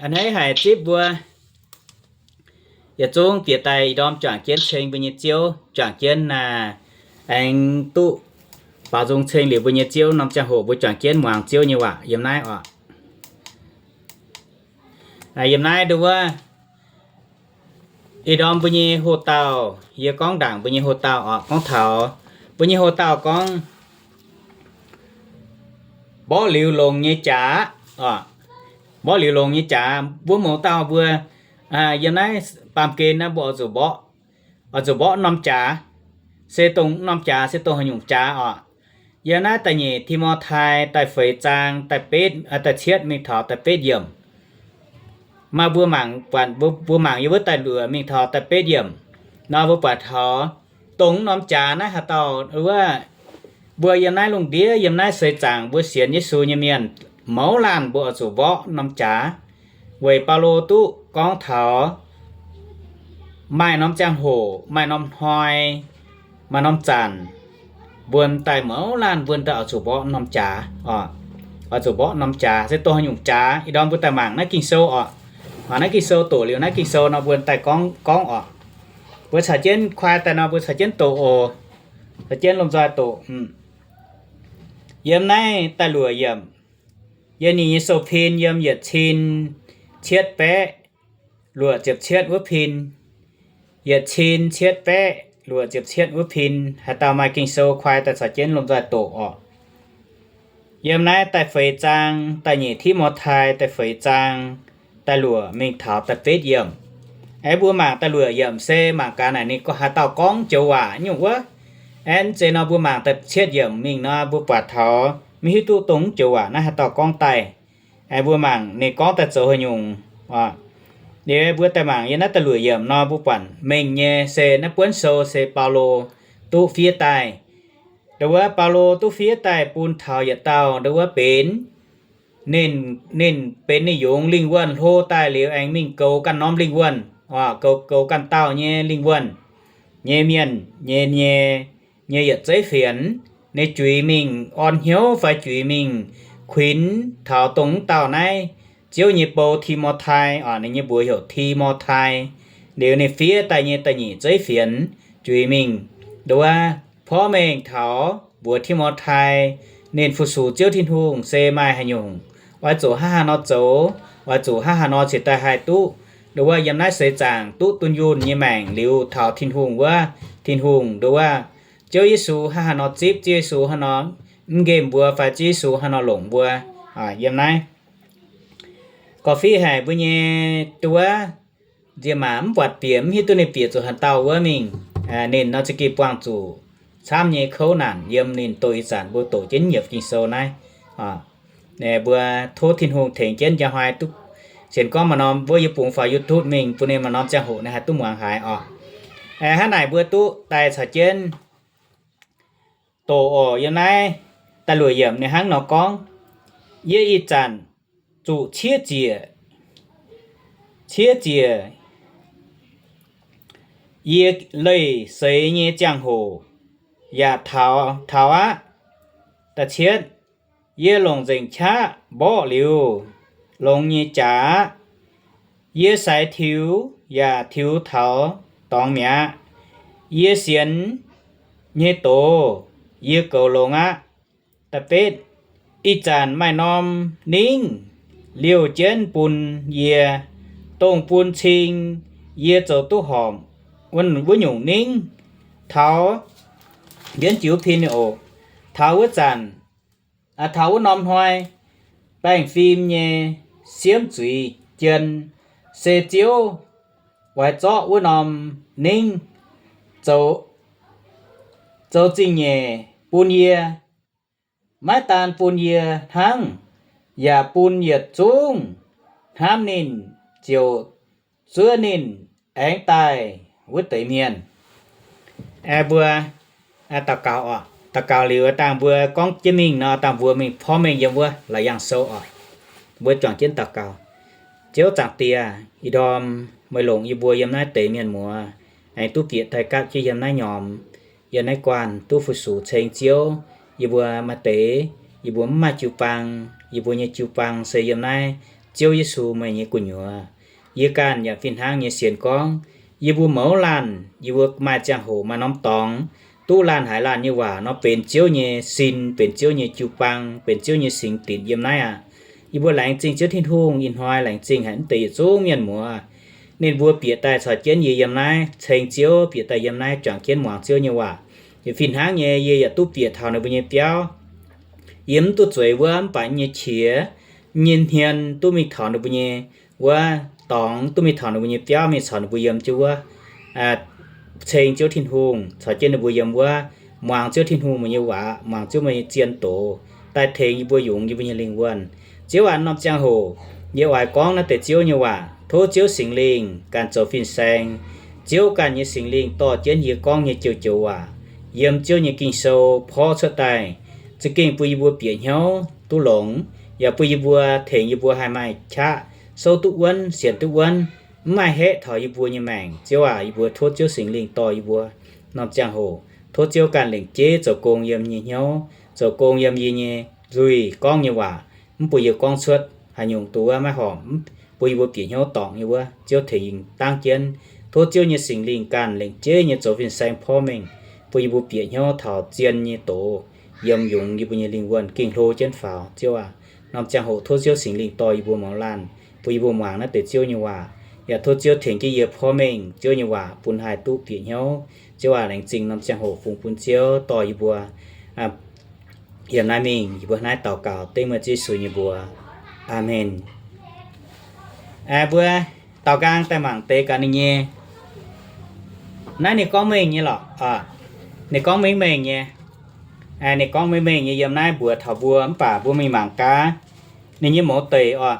A'hneiv haic zipv mbuo yietc zungv bieqc daaih ih ndorm juangc jienv ceng mbuo nyei Ziouv, juangc jienv naaic aengx duqv baaux nzung ceng liuz mbuo nyei Ziouv norm ziangh hoc mbuo juangc jienv muangx Ziouv nyei waac yiem naaiv oc. Yiem naaiv nduov wuov, ih ndorm mbuo nyei hoc dauh, yie gorngv ndaangc mbuo nyei hoc dauh oc, gorngv taux mbuo nyei hoc dauh gorngv mborqv liuz longx nyei jaax oc. Mborqv liuz longx nyei jaax, mbuo mouz dauh mbuo yiem naaiv baamh gen naaiv mbuo oix zuqc mborqv, oix zuqc mborqv norm jaax, se dongh norm jaax se dongh haaix nyungc jaax oc. Yiem naaiv da'nyeic Ti^mo^tai da'feix zaang da'betv, da'cietv mingh taux da'betv yiemc. Maaih mbuo mangc, mbuo mangc yiem wuov da'luoqc mingh taux da'betv yiemc nor, mbuo buatc taux dongh norm jaax naaiv haaix dauh wuov, mbuo yiem naaiv lungh ndiev, yiem naaiv seix zaangc mbuo sienx Yesu nyei mienh mouz laanh mbuo oix zuqc mborqv norm jaax. Weic Baulo duqv gorngv taux maaih norm ziangh hoc, maaih norm hnoi, maaih norm zanc, mbuo daaih mouz laanh mbuo daaih oix zuqc mborqv norm jaax oc. Oix zuqc mborqv norm jaax se dongh haaix nyungc jaax. Ih ndorm mbuo daaih mangc naaiv Ging-Sou oc. Mangc naaiv Ging-Sou, doqc liuz naaiv Ging-Sou nor mbuo daaih gorngv, gorngv oc. Mbuo caux jienv kuaai daaih nor mbuo caux jienv doqc oc. Caux jienv lomh nzoih doqc. Yiem naaiv da'luoqc yiemc, yiem ninh nyei sou-pin yiem yietc cin cietv baeqv luoqc ziepc cietv wuov pin. Yietc cin cietv baeqv luoqc ziepc cietv wuov pin, haaix dauh maaih Ging-Sou kuaai daaih caux jienv lomh nzoih doqc oc. Yiem naaiv da'feix zaang, da'nyeic Ti^mo^tai da'feix zaang, da'luoqc mingh taux da'betv yiemc. Aeqv, mbuo mangc da'luoqc yiemc se mangc gaax naaic ninh haaix dauh gorngv joux waac nyungc wuov. Aeqv, mv zeiz nor mbuo mangc da'cietv yiemc mingh nor mbuo buatc taux maiv hiuv duqv dongh joux waac naaiv haaix dauh gorngv daaih. Aeqv, mbuo mangc ninh gorngv daaih zoux haaix nyungc. Liuz mbuo daaih mangc yiem naaiv da'luoqc yiemc nor mbuo buatc mengh nyei se naaiv buonv sou se Baulo duqv fiev daaih. Nduov wuov Baulo duqv fiev daaih bun taux yietc dauh nduov wuov benx, ninh, ninh benx ninh yungz lingh wuonh hlo daaih liuz aengx mingh goux ganh norm lingh wuonh, goux, goux ganh dauh nyei lingh wuonh, nyei mienh, nyei, nyei, nyei yietc zeiv fienx, ninh juix mingh orn hnyouv fai juix mingh kuinx taux dongh wuov dauh naaiv Ziouv nyei bou Ti^mo^tai oc, ninh nyei mbuox heuc Ti^mo^tai. Liuz ninh fiev daaih nyei da'nyeic zeiv fienx juix mingh nduov wuov porv mengh taux mbuox Ti^mo^tai, ninh fu-sux Ziouv Tin-Hungh se maaih haaix nyungc, oix zuqc hnangv haaix nor zoux, oix zuqc hnangv haaix nor cingx daaih haih duqv nduov wuov yiem naaiv seix zaangc duqv dunh yunh nyei maengc liuz taux Tin-Hungh wuov, Tin-Hungh nduov wuov, Ziouv Yesu hnangv haaix nor zipv, Ziouv Yesu hnangv haaix nor mv nqemh mbuo fai Ziouv Yesu hnangv haaix nor longc mbuo. Yiem naaiv gorqv-fiqv haic mbuo nyei nduov wuov nziex maac mv buatc bieqc, mv hiuv duqv ninh bieqc zuqc haaix dauh wuov mingh. Ninh nor za'gengh buangh zuqc camv nyei kouv naanc yiem ninh doh ih zanc mbuo doqc jienv nyiepc Ging-Sou naaiv. Mbuo tov Tin-Hungh tengx jienv njang hnoi duqv sienx gorngv maaih norm mbuo yie bungx faaux YouTube mingh bun ninh maaih norm ziangh hoc ninh haih duqv muangx haiz oc. Hnangv naaic mbuo duqv daaih caux jienv doqc oc. Yiem naaiv da'luoqc yiemc ninh hnangv nor gorngv, yie ih zanc zuqc ciev ziec, ciev ziec yie leih seix nyei ziangh hoc yaac taux, taux aqv. Da'cietv, yie longc nzengc qaqv mborqv liuz longx nyei jaax aqv. Yie sai tiux yaac tiux taux dorngx mi'aqv. Yie sienx nyei doz yie goux longx aqv. Da'betv, ih zanc maaih norm ningv liouh jienv bun yie, dongh bun cing yie zoux duqv horpc wuov nyungc ningv. Taux, mbienv jiux pin oc. Taux wuov zanc, taux wuov norm hnoi, baengh fim nyei siemv zuiz jien se Ziouv oix zorqv wuov norm ningv zoux, zoux zingh nyeic bun yie. Maiv daan bun yie hnangv, yaac bun yietc zungv hnamv ninh ziouc zuov ninh aengx daaih wuov deix mienh. Mbuo daux gaux oc. Daux gaux liuz dangh mbuo gorngv jienv mingh nor, dangh mbuo mingh porv mengh yiem wuov Laauc Yaangh Sou oc. Mbuo juangc jienv daux gaux. Ziouv Zaangc Diex, ih ndorm meih longc yie mbuo yiem naaiv deix mienh muoz aengx duqv bieqc daaih gapv jienv yiem naaiv nyormx, yiem naaiv guanh duqv fu-sux ceng Ziouv. Yie mbuo maaih deix, yie mbuo mv maaih jiu-baang. Yie mbuo nyei jiu-baang se yiem naaiv Ziouv Yesu meih nyei gu'nyuoz. Yie ganh yaac fih hnangv nyei sienx gorngv, yie mbuo mouz laanh, yie mbuo maaih ziangh hoc maaih norm dorngx, duqv laanh haaix laanh nyei waac nor benx Ziouv nyei sin, benx Ziouv nyei jiu-baang, benx Ziouv nyei singx dinc yiem naaiv aqv. Yie mbuo laengz zingh Ziouv Tin-Hungh, ih hnoi laengz zingh haic mv deix yietc zungv mienh muoz. Ninh mbuo bieqc daaih caux jienv yie yiem naaiv ceng Ziouv, bieqc daaih yiem naaiv juangc jienv muangx Ziouv nyei waac. Yie fih hnangv nyei, yie yaac duqv bieqc taux ninh mbuo nyei biauv. Yie mv duqv zueiz wuov mv baac nyei qiex, nyei hmien duqv mingh taux ninh mbuo nyei wuov dorngx, duqv mingh taux ninh mbuo nyei biauv, mingh caux ninh mbuo yiem jienv wuov, ceng Ziouv Tin-Hungh, caux jienv ninh mbuo yiem wuov, muangx Ziouv Tin-Hungh mbuo nyei waac, muangx Ziouv mbuo nyei zien doz, daaih tengx yie mbuo yungz yie mbuo nyei lingh wuonh. Ziouv aac, norm ziangh hoc yie oix gorngv naaiv deix Ziouv nyei waac, tov Ziouv Singx Lingh ganh zoux fin-saeng. Ziouv ganh nyei Singx Lingh dorh jienv yie gorngv nyei joux-joux waac yiem Ziouv nyei Ging-Sou porv cuotv daaih, za'gengh bun yie mbuo bieqc hnyouv duqv longx, yaac bun yie mbuo, tengx yie mbuo haih maaih qaqv souv duqv wuonv, sienx duqv wuonv, mv maaih haeqv taux yie mbuo nyei maengc. Ziouv aac, yie mbuo tov Ziouv Singx Lingh dorh yie mbuo norm ziangh hoc. Tov Ziouv ganh lengc jeiv zoux gong yiem nyei hnyouv, zoux gong yiem yie nyei nzuih gorngv nyei waac, mv bun yie gorngv cuotv haaix nyungc duqv wuov maiv horpc, bun yie mbuo bieqc hnyouv dorngc nyei wuov. Ziouv tengx yie dangv jienv. Tov Ziouv nyei Singx Lingh ganh lengc jeiv nyei zoux fin-saeng porv mengh, bun yie mbuo bieqc hnyouv taux zien nyei doz yiem yungz yie mbuo nyei lingh wuonh gengh hlo jienv faaux. Ziouv aac, norm ziangh hoc tov Ziouv Singx Lingh dorh yie mbuo mouz laanh, bun yie mbuo muangx naaiv deix Ziouv nyei waac. Yaac tov Ziouv tengx jienv yie porv mengh Ziouv nyei waac bun haih duqv bieqc hnyouv. Ziouv aac, laengz zingh norm ziangh hoc fungx bun Ziouv dorh yie mbuo yiem naaiv mingh. Yie mbuo naaiv daux gaux dengv meih Yesu nyei mbuox. Aamen. Mbuo daaux nqaang daaih mangc deix gaax ninh nyei. Naaiv ninh gorngv mengh nyei lorqc. Ninh gorngv mengh mengh nyei. Ninh gorngv mengh mengh nyei yiem naaiv mbuox taux mbuo mv baac mbuo mingh mangc gaax ninh nyei mouz deic oc.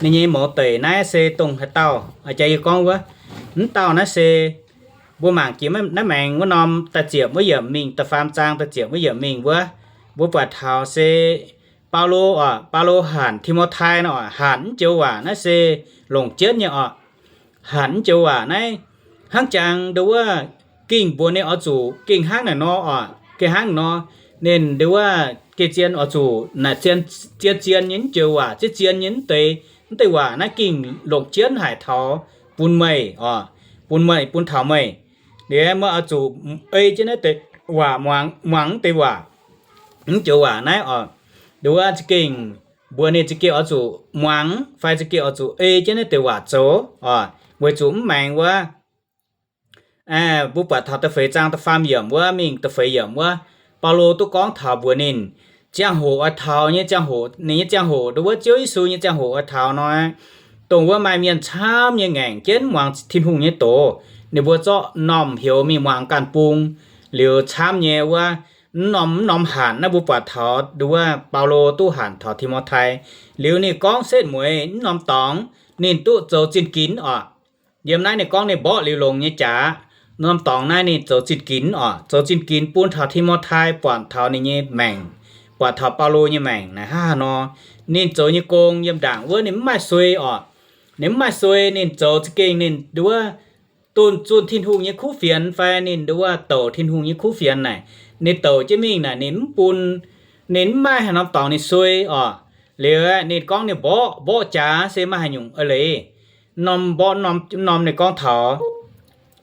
Ninh nyei mouz deic naaiv se dongh haaix dauh? Jaax yie gorngv wuov, mv dauh naaiv se mbuo mangc jiex naaiv maengx wuov norm da'ziepc wuov yiemc mingh, da'faam zaang da'ziepc wuov yiemc mingh wuov, mbuo buatc taux se Baulo oc, Baulo hanc Ti^mo^tai nor oc, hanc mv joux waac naaiv se longc jienv nyei oc. Hanc mv joux waac naaiv hnangv jangx nduov wuov, gengh mbuox ninh oix zuqc gengh hnangv naaic nor oc, gengh hnangv nor. Ninh nduov wuov gengh zien oix zuqc naaic zien, zien zien nyei mv joux waac, zien zien nyei mv deix, mv deix waac naaiv gengh longc jienv haic taux bun meih oc, bun meih, bun taux meih. Liuz meih oix zuqc ei jienv naaiv deix waac muangx, muangx mv deix waac. Mv joux waac naaiv oc, nduov wuov za'gengh mbuox ninh za'gengh oix zuqc muangx fai za'gengh oix zuqc ei jienv naaiv deix waac zoux oc, weic zuqc mv maengx wuov mbuo buatc taux da'feix zaang da'faam yiemc wuov mingh da'feix yiemc wuov, Baulo duqv gorngv taux mbuox ninh, ziangh hoc oix taux nyei ziangh hoc, ninh nyei ziangh hoc, nduov wuov Ziouv Yesu nyei ziangh hoc oix taux nor, dongh wuov maaih mienh camv nyei ngaengc jienv muangx Tin-Hungh nyei doz, ninh mbuo zorqv m'normh heuc mingh muangx ganh bung. Liuz camv nyei wuov, m'normh m'normh hanc naaiv mbuo buatc taux nduov wuov Baulo duqv hanc taux Ti^mo^tai. Liuz ninh gorngv setv mueiz m'normh dorngx ninh duqv zoux zinh ginx oc. Yiem naaiv ninh gorngv ninh mborqv liuz longx nyei jaax, norm dorngx naaiv ninh zoux zinh ginx oc, zoux zinh ginx bun taux Ti^mo^tai buatc taux ninh nyei maengc, buatc taux Baulo nyei maengc naaic hnangv haaix nor. Ninh zoux nyei gong yiem ndaangc wuov ninh mv maaih suei oc. Ninh mv maaih suei, ninh zoux za'gengh ninh nduov wuov, dunh zunh Tin-Hungh nyei kuv fienx fai ninh nduov wuov douc Tin-Hungh nyei kuv fienx naaic, ninh douc jienv mingh naaic ninh mv bun, ninh mv maaih haaix norm dorngx ninh suei oc. Liuz aeqv, ninh gorngv ninh mborqv, mborqv jaax se maaih haaix nyungc eix leiz? Norm mborqv norm, norm ninh gorngv taux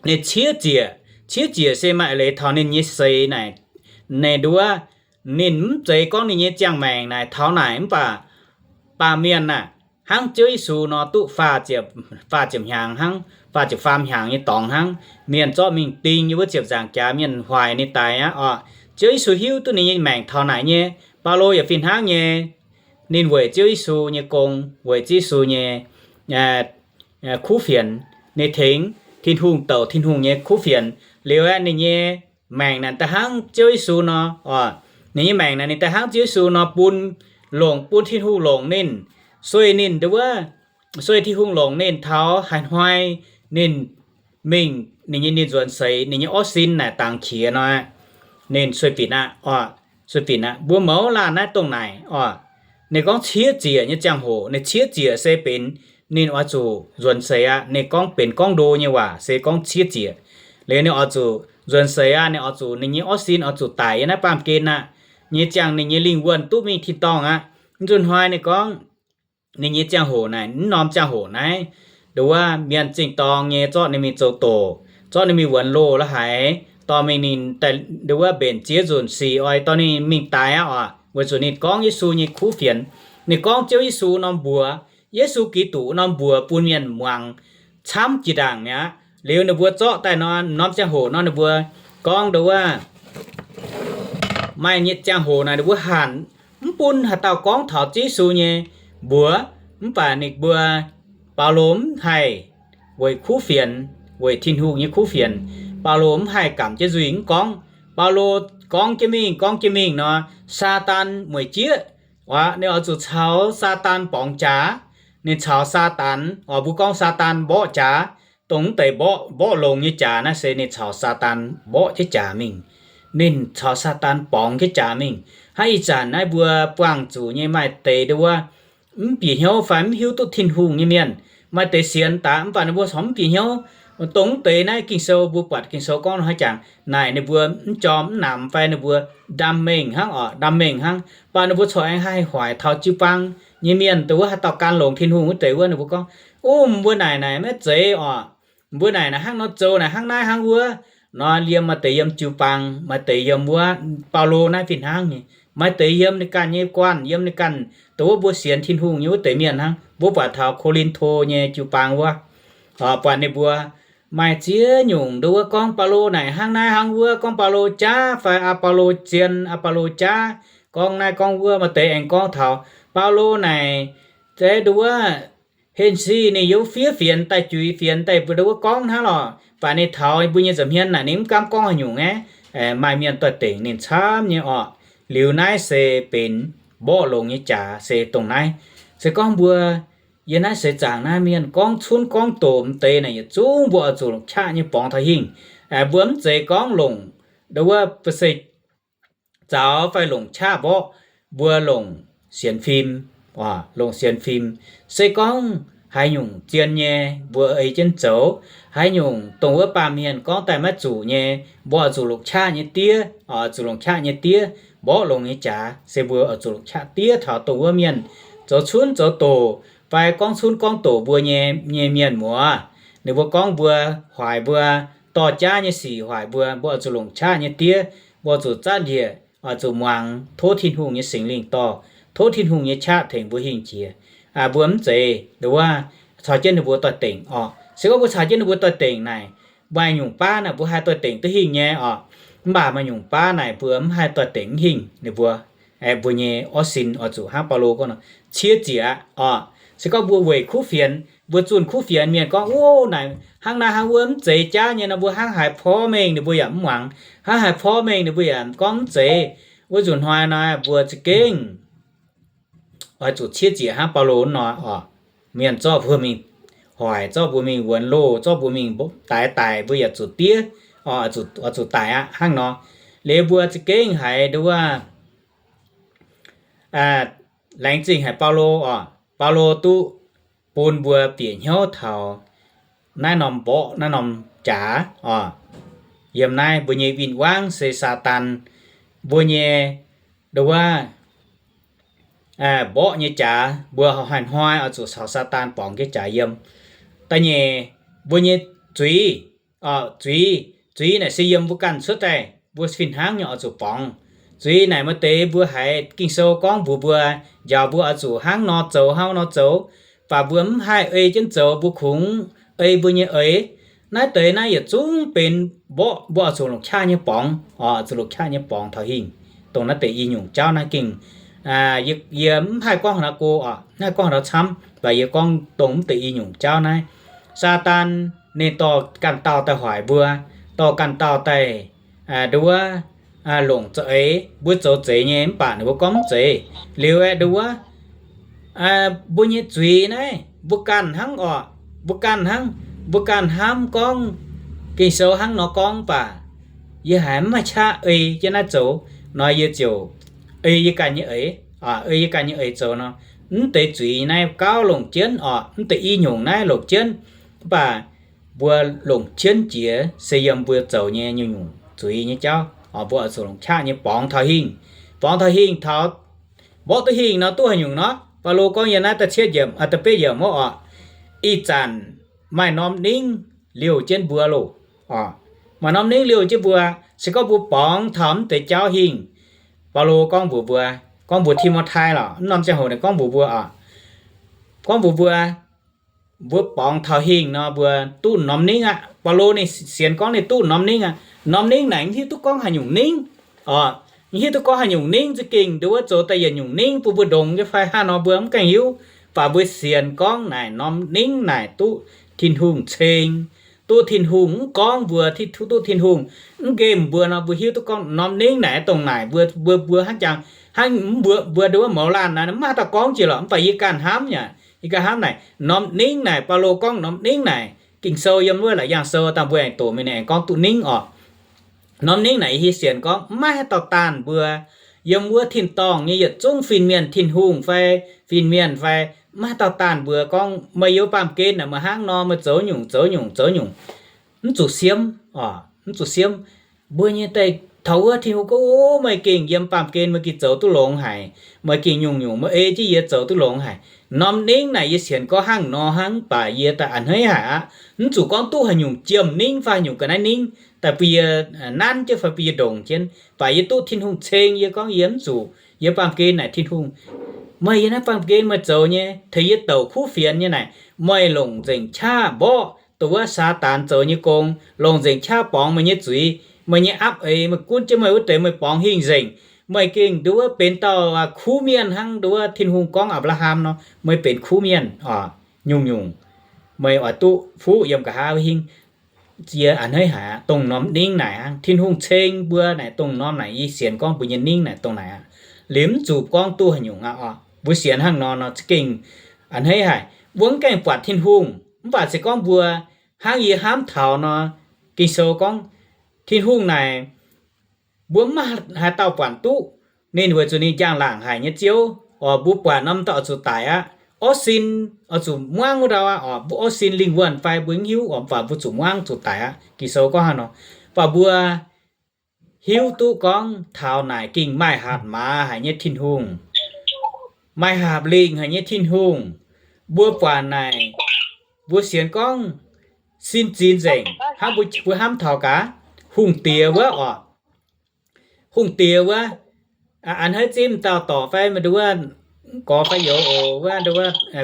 ninh ciev ziec, ciev ziec se maaih eix leiz taux ninh nyei seix naaic, ninh nduov wuov, ninh mv zeiz gorngv ninh nyei ziangh maengc naaic taux naaic mv baac baamh mienh aah, hnangv Ziouv Yesu nor duqv faah ziepc, faah ziepc hnyangx hnangv, faah ziepc faam hnyangx nyei dorngx hnangv, mienh zorqv mingh ding nyei wuov ziepc nzaangc jaax mienh hoic ninh daic aqv oc. Ziouv Yesu hiuv duqv ninh nyei maengc taux naaic nyei. Baulo yaac fih hnangv nyei, ninh weic Ziouv Yesu nyei gong, weic Ziouv Yesu nyei kuv fienx, ninh tengx Tin-Hungh douc Tin-Hungh nyei kuv fienx. Liuz aeqv, ninh nyei maengc naaic da'hnangv Ziouv Yesu nor oc, ninh nyei maengc naaic ninh da'hnangv Ziouv Yesu nor bun, longc bun Tin-Hungh longc ninh, suei ninh nduov wuov, suei Tin-Hungh longc ninh taux haaix hnoi ninh mingh, ninh nyei, ninh nzuonx seix, ninh nyei orv sin naaic dangx qiex nor, ninh sueih binc aqv oc, sueih binc aqv. Mbuo mouz laanh naaiv dongh naaic oc, ninh gorngv ciev ziec nyei ziangh hoc, ninh ciev ziec se benx ninh oix zuqc nzuonx seix aqv. Ninh gorngv benx gorngv ndo nyei waac se gorngv ciev ziec. Liuz ninh oix zuqc nzuonx seix aqv, ninh oix zuqc, ninh nyei orv sin oix zuqc daic yiem naaiv baamh gen aqv. Nyei ziangh ninh nyei lingh wuonh duqv mingh tin-dorngh aqv. Nzunc hnoi ninh gorngv ninh nyei ziangh hoc naaic, mv norm ziangh hoc naaiv, nduov wuov mienh zingh dorng nyei zorqv ninh mingh zoux doqc, zorqv ninh mingh wuonx loh la'haiz, dorh mingh ninh daaih nduov wuov mbenc ziex nzunc sic oix dorh ninh mingh daix aqv oc, weic zuqc ninh gorngv Yesu nyei kuv fienx. Ninh gorngv Ziouv Yesu norm mbuox, Yesu Giduc norm mbuox bun mienh muangx camv jiex ndaangc mi'aqv. Liuz ninh mbuo zorqv daaih nor, norm ziangh hoc nor ninh mbuo gorngv nduov wuov maaih nyei ziangh hoc naaic ninh mbuo hanc mv bun haaix dauh gorngv taux Ziouv Yesu nyei mbuox. Mv baac ninh mbuo, Baulo mv haih, weic kuv fienx, weic Tin-Hungh nyei kuv fienx, Baulo mv haih gamh jienv nzuih mv gorngv. Baulo gorngv jienv mingh, gorngv jienv mingh nor, Saadaan mueic jieqv. Aav, ninh oix zuqc caux Saadaan borngz jaax. Ninh caux Saadaan, oix mbuo gorngv Saadaan mborqv jaax, dongh mv deix mborqv, mborqv longx nyei jaax naaiv se ninh caux Saadaan mborqv jienv jaax mingh. Ninh caux Saadaan borngz jienv jaax mingh. Hnangv ih zanc naaiv mbuo buangh zuqc nyei maaih deix nduov wuov mv bieqc hnyouv fai mv hiuv duqv Tin-Hungh nyei mienh, maaih deix sienx daaih mv baac ninh mbuo corc mv bieqc hnyouv. Dongh mv deix naaiv Ging-Sou, mbuo buatc Ging-Sou gorngv nor haaix jangx naaic ninh mbuo mv jorm mv namx fai ninh mbuo ndam mengh hnangv oc, ndam mengh hnangv. Mv baac ninh mbuo corc aengx haih hoic taux jiu-baang nyei mienh dongh wuov haaix dauh gan longx Tin-Hungh wuov deix wuov, ninh mbuo gorngv, Ov, mbuo naaic naaic maiv zeiz oc. Mbuo naaic naaic hnangv nor zoux naaic hnangv naaiv hnangv wuov. Nor yiem maaih deix yiem jiu-baang, maaih deix yiem wuov Baulo naaiv fih hnangv nyei. Maaih deix yiem ninh ganh nyei guanh, yiem ninh ganh dongh wuov mbuo sienx Tin-Hungh nyei wuov deix mienh hnangv. Mbuo buatc taux Ko^lin^to nyei jiu-baang wuov, buatc ninh mbuo maaih ziex nyungc nduov wuov gorngv Baulo naaic hnangv naaiv hnangv wuov, gorngv Baulo jaav fai aa Baulo zien, aa Baulo jaav, gorngv naaiv gorngv wuov. Maaih deix aengx gorngv taux Baulo naaic, zeiz nduov wuov, henv sic ninh yiem fiev fienx daaih, juix fienx daaih, mbuo nduov wuov gorngv hnangv lorqc. Mv baac ninh taux mbuo nyei nza'hmien naaic ninh mv gaamv gorngv haaix nyungc aqv. Maaih mienh doix-dekc ninh camv nyei orqc. Liuz naaiv se benx mborqv longx nyei jaax se dongh naaiv. Se gorngv mbuo yiem naaiv seix zaangc naaiv mienh gorngv cunv gorngv doqc m'deix naaic yietc zungv mbuo oix zuqc longc qaqv nyei borngz taux hingh. Mbuo mv zeiz gorngv longc nduov wuov ba'seix zaux fai longc qaqv mborqv, mbuo longc sienx fim, longc sienx fim. Se gorngv haaix nyungc zien nyei mbuo ei jienv zoux, haaix nyungc dongh wuov baamh mienh gorngv daaih maiv zuqc nyei, mbuo oix zuqc longc qaqv nyei diev, oix zuqc longc qaqv nyei diev. Mborqv longx nyei jaax se mbuo oix zuqc longc qaqv diev taux dongh wuov mienh zoux cunv zoux doqc fai gorngv cunv gorngv doqc mbuo nyei, nyei mienh muoz. Ninh mbuo gorngv mbuo, hoic mbuo, dorh jaav nyei sic hoic mbuo, mbuo oix zuqc longc qaqv nyei diev, mbuo oix zuqc zatv njiec, oix zuqc muangx tov Tin-Hungh nyei Singx Lingh dorh, tov Tin-Hungh nyei qaqv tengx mbuo hingh jiex. Mbuo mv zeiz nduov wuov caux jienv ninh mbuo doix-dekc orqc. Se gorngv mbuo caux jienv ninh mbuo doix-dekc naaic, maaih nyungc baav naaic mbuo haih doix-dekc duqv hingh nyei orqc. Mv baac maaih nyungc baav naaic mbuo mv haih doix-dekc mv hingh ninh mbuo. Mbuo nyei orv sin oix zuqc hnangv Baulo gorngv nor, ciev ziec aqv orqc. Se gorngv mbuo weic kuv fienx, mbuo zunh kuv fienx, mienh gorngv, Ov, naaic hnangv naaiv hnangv wuov mv zeiz jaav nyei nor, mbuo hnangv haaix porv mengh ninh mbuo yaac mv muangx. Hnangv haaix porv mengh ninh mbuo yaac gorngv mv zeiz. Wuov nzunc hnoi naaiv mbuo za'gengh oix zuqc ciev ziec hnangv Baulo nor orqc. Mienh zorqv mbuo mingh hoic, zorqv mbuo mingh wuonx loh, zorqv mbuo mingh daix daic, mbuo yaac zuqc diev, oix zuqc daic aqv hnangv nor. Liuz mbuo za'gengh haiz nduov wuov laengz zingh haic Baulo orqc. Baulo duqv bun mbuo bieqc hnyouv taux naaiv norm mborqv, naaiv norm jaax orqc. Yiem naaiv mbuo nyei win-wangv se Saadaan, mbuo nyei nduov wuov mborqv nyei jaax, mbuo hnoi-hnoi oix zuqc caux Saadaan borngz jienv jaax yiem. Da'nyeic, mbuo nyei zuiz, zuiz, zuiz naaic se yiem mbuo ganh cuotv daaih, mbuo fih hnangv nyei oix zuqc borngz. Zuiz naaic maaih deix mbuo haiz Ging-Sou gorngv mbuox mbuo, njaaux mbuo oix zuqc hnangv nor zoux, hnangv nor zoux, baac mbuo mv haih ei jienv zoux, mbuo kungx ei mbuo nyei eix. Naaiv deix naaiv yietc zungv benx mborqv, mbuo oix zuqc longc qaqv nyei borngz, oix zuqc longc qaqv nyei borngz taux hingh. Dongh naaiv deix i nyungc jauv naaiv gengh, yie mv haih gorngv haaix nor go oc, mv haih gorngv haaix nor camv, baac yie gorngv dongh mv deix i nyungc jauv naaiv. Saadaan ninh dorh ganh dauh daaih hoic mbuo, dorh ganh dauh daaih nduov wuov longc za'eix mbuo zoux zeiz nyei, mv baac ninh mbuo gorngv mv zeiz. Liuz aeqv, nduov wuov mbuo nyei zuiz naaiv mbuo ganh hnangv orqc, mbuo ganh hnangv, mbuo ganh hnamv gorngv Ging-Sou hnangv nor gorngv, mv baac yie haiz mv maaih qaqv ei jienv naaiv zoux. Nor yie ziouc ei yie ganh nyei eix, ei yie ganh nyei eix zoux nor. Mv deix zuiz naaiv gauh longc jienv orqc, mv deix i nyungc naaiv longc jienv, mv baac mbuo longc jienv jiex se yiem mbuo zoux nyei nyungc-nyungc zuiz nyei jauv. Mbuo oix zuqc longc qaqv nyei borngz taux hingh. Borngz taux hingh, taux mborqv duqv hingh nor duqv haaix nyungc nor? Baulo gorngv yiem naaiv da'cietv yiemc, da'betv yiemc wuov oc, ih zanc maaih norm ningv liouh jienv mbuo loh. Maaih norm ningv liouh jienv mbuo, se gorngv mbuo borngz taux mv deix jauv hingh. Baulo gorngv mbuox mbuo, gorngv mbuox Ti^mo^tai lorqc, mv norm ziangh hoc ninh gorngv mbuox mbuo oc, gorngv mbuox mbuo, mbuo borngz taux hingh nor, mbuo duqv norm ningv aqv. Baulo ninh sienx gorngv ninh duqv norm ningv aqv. Norm ningv naaic mv hiuv duqv gorngv haaix nyungc ningv oc. Mv hiuv duqv gorngv haaix nyungc ningv, za'gengh nduov zoux daaih yietc nyungc ningv bun mbuo ndongx nyei fai hnangv nor, mbuo mv gaengh hiuv. Baac mbuo sienx gorngv naaic norm ningv naaic duqv Tin-Hungh ceng, duqv Tin-Hungh mv gorngv mbuo, duqv Tin-Hungh mv nqemh mbuo nor, mbuo hiuv duqv gorngv norm ningv naaic dongh naaic. Mbuo, mbuo, mbuo hnangv jangx, hnangv mbuo, mbuo nduov mouz laanh naaic maiv haaix dauh gorngv jiex lorqc, mv baac yie ganh hnamv yaac, yie ganh hnamv naaic norm ningv naaic, Baulo gorngv norm ningv naaic, Ging-Sou yiem wuov Laauc Yaangh Sou dangh mbuo aengx doqc mingh aengx gorngv duqv ningv oc. Norm ningv naaic yie sienx gorngv maiv haaix dauh daanh mbuo. Yiem wuov tin-dorngh nyei yietc zungv fin-mienh, Tin-Hungh fai fin-mienh fai, maiv haaix dauh daanh mbuo gorngv meih yiem baamh gen naaic meih hnangv nor, meih zoux nyungc zoux nyungc zoux nyungc, mv zuqc siemv oc, mv zuqc siemv. Mbuo nyei daaih taux wuov Tin-Hungh gorngv, o, meih gengh yiem baamh gen meih gengh zoux duqv longx haic, meih gengh nyungc-nyungc meih ei jienv yie zoux duqv longx haic. Norm ningv naaic yie sienx gorngv hnangv nor hnangv, mv baac yie daaih a'hneiv haic aqv. Mv zuqc gorngv duqv haaix nyungc jiem ningv fai haaix nyungc ga'naaiv ningv daaih bun yie nanv jienv fai bun yie ndongc jienv, baac yie duqv Tin-Hungh ceng yie gorngv yie mv zuqc, yie baamh gen naaic Tin-Hungh, meih yiem naaiv baamh gen meih zoux nyei, tengx yie douc kuv fienx nyei naaic, meih longc nzengc qaqv mborqv dongh wuov Saadaan zoux nyei gong, longc nzengc qaqv borngz meih nyei zuiz, meih nyei apv eix, meih gunv jienv meih wuov deix meih borngz hingh nzengc. Meih gengh nduov benx dauh kuv mienh hnangv nduov Tin-Hungh gorngv Apc^laa^ham nor, meih benx kuv mienh oc, nyungc-nyungc meih oix duqv fuqv yiem nqa'haav hingv. Yie a'hneiv haic aqv, dongh norm ningv naaic hnangv. Tin-Hungh ceng mbuo naaic dongh norm naaic, yie sienx gorngv mbuo nyei ningv naaic dongh naaic aqv. Liuz mv zuqc gorngv duqv haaix nyungc aqv oc. Mbuo sienx hnangv nor nor za'gengh a'hneiv haic. Mbuo mv gaengh buatc Tin-Hungh, mv baac se gorngv mbuo hnangv yie hnamv taux nor, Ging-Sou gorngv Tin-Hungh naaic mbuo mv maaih haaix dauh buatc duqv ninh weic zuqc ninh njang-laangc haic nyei Ziouv oc. Mbuo buatc nor mv dauh oix zuqc daic aqv. Orv sin oix zuqc muangv wuov ndau aqv oc. Mbuo orv sin lingh wuonh fai mbuo mv hiuv oc, mv baac mbuo zuqc muangv zuqc daic aqv. Ging-Sou gorngv hnangv nor. Mv baac mbuo hiuv duqv gorngv taux naaic gengh maaih hatc maaz haic nyei Tin-Hungh, maaih haaix lingh haic nyei Tin-Hungh. Mbuo buatc naaic, mbuo sienx gorngv sin zinx nzengc hnangv mbuo, mbuo hnamv taux gaax, hungh diex wuov oc. Hungh diex wuov, a'hneiv zimv dauh dorc fai maiv nduov, gorx fai youz oc, wuov nduov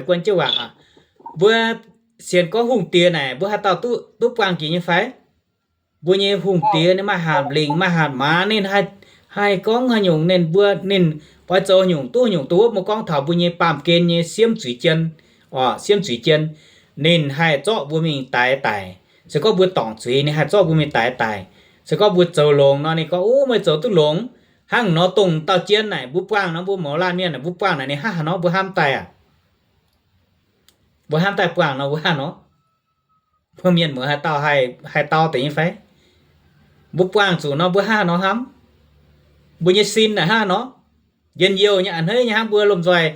guon jienv waac aqv. Mbuo sienx gorngv hungh diex naaic mbuo haaix dauh duqv, duqv buangh jiex nyei fai? Mbuo nyei hungh diex ninh maaih hatc lingc, maaih hatc maaz, ninh haih, haih gorngv haaix nyungc ninh mbuo, ninh oix zoux haaix nyungc duqv haaix nyungc. Dongh wuov mbuo gorngv taux mbuo nyei baamh gen nyei siemv zuiz jien oc, siemv zuiz jien. Ninh haih zorqv mbuo mingh daix daic. Se gorngv mbuo dorngc zuiz ninh haih zorqv mbuo mingh daix daic. Se gorngv mbuo zoux longx nor ninh gorngv, o, meih zoux duqv longx. Hnangv nor dongh dauh jien naaic mbuo buangh nor, mbuo mouz laanh mienh naaic mbuo buangh naaic ninh hnangv haaix nor mbuo hnamv daaih aac? Mbuo hnamv daaih buangh nor mbuo hnangv nor, mbuo mienh muoz haaix dauh haih, haih dau deix nyei fai? Mbuo buangh zuqc nor mbuo hnangv haaix nor hnamv? Mbuo nyei sin naaic hnangv haaix nor? Njien-youh nyei a'hneiv nyei hnangv mbuo lomh nzoih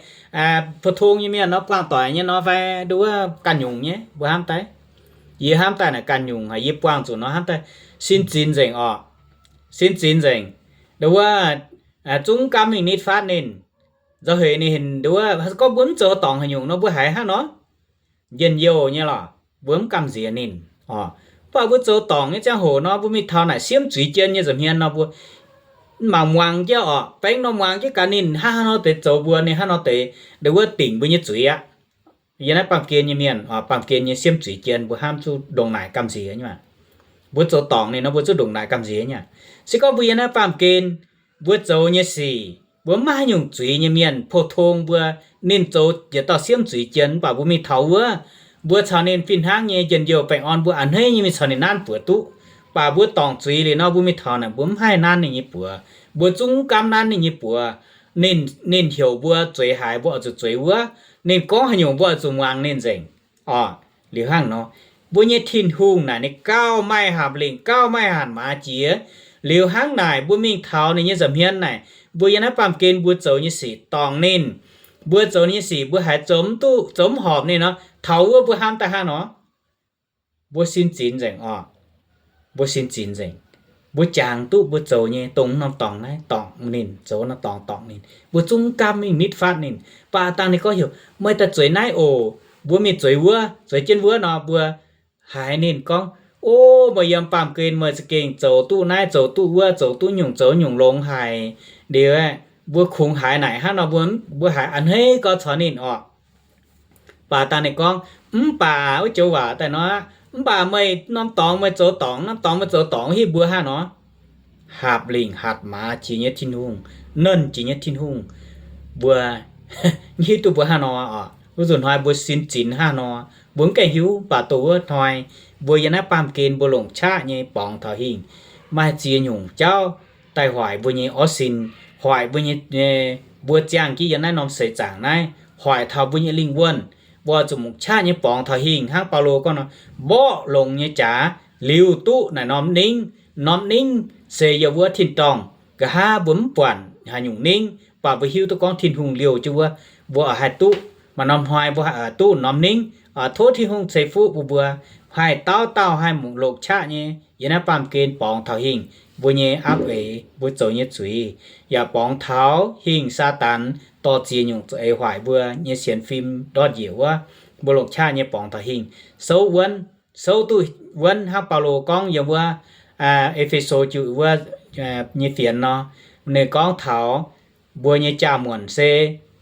pou-tong nyei mienh nor buangh doic nyei nor fai nduov ganh nyungc nyei mbuo hnamv daaih? Yie hnamv daaih naaic ganh nyungc haic, yie buangh zuqc nor hnamv daaih sin zinx nzengc oc. Sin zinx nzengc. Nduov zungv mv gaamv mingh nitv fatv ninh. Nzauh hec ninh nduov gorngv mbuo mv zoux dorngc haaix nyungc nor mbuo haiz hnangv nor njien-youh nyei lorqc, mbuo mv gamh nziex ninh oc. Mv baac mbuo zoux dorngc nyei ziangh hoc nor mbuo mingh taux naaic siemv zuiz jien nyei nza'hmien nor mbuo mangc muangx jienv oc, baeng nor muangx jienv gaax ninh hnangv haaix nor deix zoux mbuo, ninh hnangv nor deix nduov dingc mbuo nyei zuiz aqv. Yiem naaiv baamh gen nyei mienh, baamh gen nyei siemv zuiz jien mbuo hnamv zuqc ndongc naaic gamh nziex nyei aqv. Mbuo zoux dorngc ninh nor mbuo zuqc ndongc naaic gamh nziex nyei aqv. Se gorngv mbuo yiem naaiv baamh gen mbuo zoux nyei sic, mbuo mv maaih haaix nyungc zuiz nyei mienh, pou-tong mbuo, ninh zoux yietc dauh siemv zuiz jien, mv baac mbuo mingh taux wuov, mbuo caux ninh fih hnangv nyei njien-youh baengh orn, mbuo a'hneiv nyei mingh caux ninh nanv buoz duqv. Mv baac mbuo dorngc zuiz liuz nor, mbuo mingh taux naaic mbuo mv haih nanv ninh nyei buoz, mbuo zungv mv gaamv nanv ninh nyei buoz. Ninh, ninh heuc mbuo zueiz haaix, mbuo oix zuqc zueiz wuov. Ninh gorngv haaix nyungc mbuo oix zuqc muangx ninh nzengc. Oc, liuz hnangv nor, mbuo nyei Tin-Hungh naaic ninh gauh maaih hatc lingc, gauh maaih hatc maaz jiex. Liuz hnangv naaic mbuo mingh taux ninh nyei nza'hmien naaic, mbuo yiem naaiv baamh gen mbuo zoux nyei sic dorngc ninh, mbuo zoux ninh nyei sic mbuo haiz zoux mv duqv, zoux mv horpc ninh nor, taux wuov mbuo hnamv daaih hnangv nor, mbuo sin zinx nzengc oc. Mbuo sin zinx nzengc. mbuo jangx duqv mbuo zoux nyei dongh norm dorngx naaiv dorngc ninh, zoux norm dorngx dorngc ninh, mbuo zungv mv gaamv mingh nitv fatv ninh. Baac dangh ninh gorngv heuc, meih daaih zueiz naaiv oc, mbuo mingh zueiz wuov, zueiz jienv wuov nor, mbuo haiz ninh gorngv, O, meih yiem baamh gen meih za'gengh zoux duqv naaiv zoux duqv wuov, zoux duqv nyungc zoux nyungc longx haic. Liuz aeqv, mbuo kungx haiz naaic hnangv nor, mbuo, mbuo haiz a'hneiv gau caux ninh orqc. Baac dangh ninh gorngv, Mv baac wuov joux waac daaih nor aqv, mv baac meih norm dorngx meih zoux dorngc, norm dorngx meih zoux dorngc hiuv mbuo hnangv nor. Haapc lingc hatc maaz jiex nyei Tin-Hungh, nernh jiex nyei Tin-Hungh, mbuo hiuv duqv mbuo hnangv nor oc. Wuov nzunc hnoi mbuo sin zinx hnangv nor, mbuo mv gaengh hiuv. Mv baac dongh wuov hnoi mbuo yiem naaiv baamh gen mbuo longc qaqv nyei borngz taux hingh, maaih ziex nyungc jauv daaih hoic mbuo nyei orv sin, hoic mbuo nyei, mbuo ziangh jienv yiem naaiv norm seix zaangc naaiv, hoic taux mbuo nyei lingh wuonh, mbuo zuqc longc qaqv nyei borngz taux hingh hnangv Baulo gorngv nor, mborqv longx nyei jaax liuz duqv naaic norm ningv. Norm ningv se yiem wuov tin-dorngh. Nqa'haav mbuo mv buatc haaix nyungc ningv, baac mbuo hiuv duqv gorngv Tin-Hungh liouh jienv wuov, mbuo oix haih duqv. Maaih norm hnoi mbuo haih duqv norm ningv. Tov Tin-Hungh ceix fuqv bun mbuo haih dauh dauh haih longc qaqv nyei yiem naaiv baamh gen borngz taux hingh mbuo nyei apv eix, mbuo zoux nyei zuiz, yaac borngz taux hingh Saadaan dorh ziex nyungc za'eix hoic mbuo nyei sienx fim ndortv njiec wuov, mbuo longc qaqv nyei borngz taux hingh souv wuonv, souv duqv wuonv hnangv Baulo gorngv yiem wuov E^fe^so jiu wuov nyei fienx nor. Ninh gorngv taux mbuo nyei jaa-muonc se